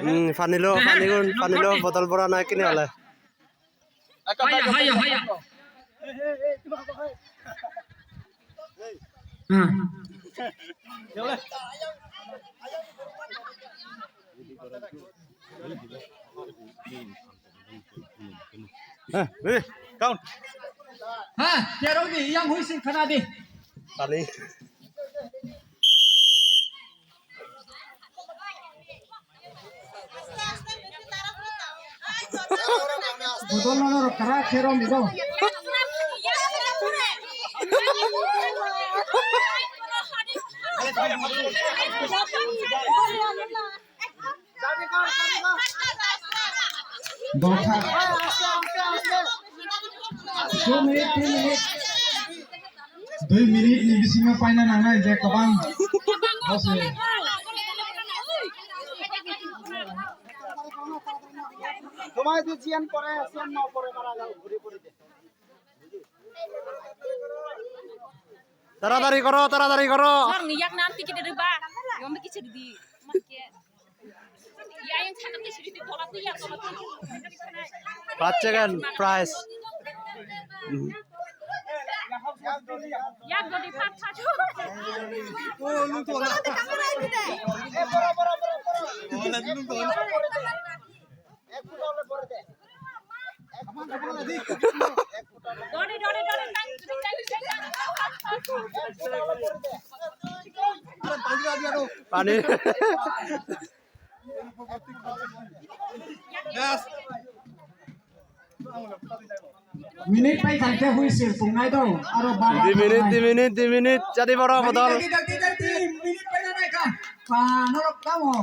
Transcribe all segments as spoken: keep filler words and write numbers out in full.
Hmm, pani lo, pani gun, pani lo, botol bora na kini ole. Haya, haya, haya. Hmm. Eh, eh, count. Ha, kero di, yang hui sin khana di. Pani. Bodol nw gorok, tara kero mido. Dotha. Dui minute, dui minute ni bisingo paina nangnai je kobang. Bose. Tomar idu jiyan pore, siyan no pore mara jao, ghuri ghuri de. Taratari goro, taratari goro. Nor ni yak nam ticket de ba. Yom ki chiri di. Mas ke. Ya yang chana ke chiri di bola tu ya bola tu. Pass second prize. Yak godi pass pass. Pani. Minute pai thakte huisir pungnai do. Aro ba- Di minute, di minute, di minute. Jadi boro bodol. Minute pai na nai ka. Pano kamo.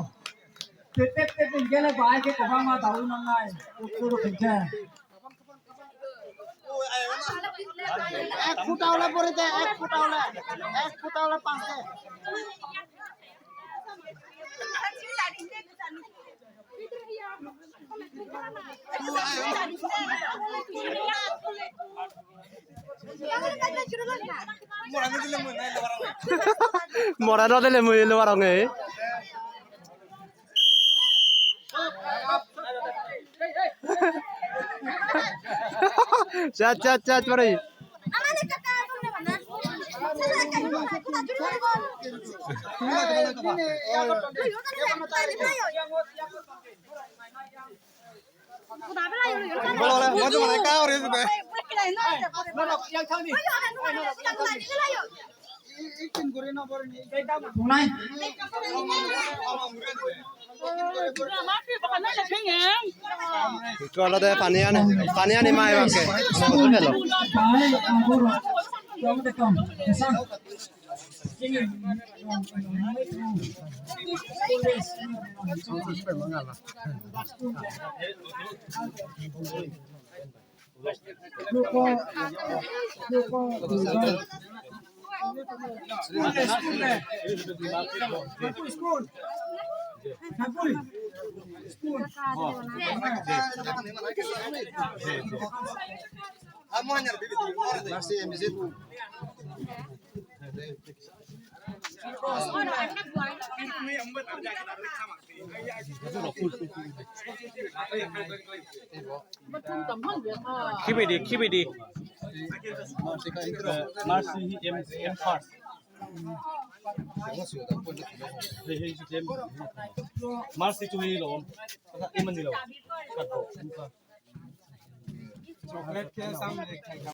Tep tep tep gele bai ke kobang ma daru nangnai. Kuru kuru kuru. Ek futa ole pore de, ek futa ole, ek futa ole pass de. Mora no dile mui lo barong e. Chat, chat, chat, pare. Bole, bole, mane ka ore jube. Ikko olode pani ani, pani ani ma ebakke. Pelo. Kibidi, kibidi. Eh, Mercy, he, em, em first. Mercy to me alone. Em ni lo. Chocolate ke samne khayega.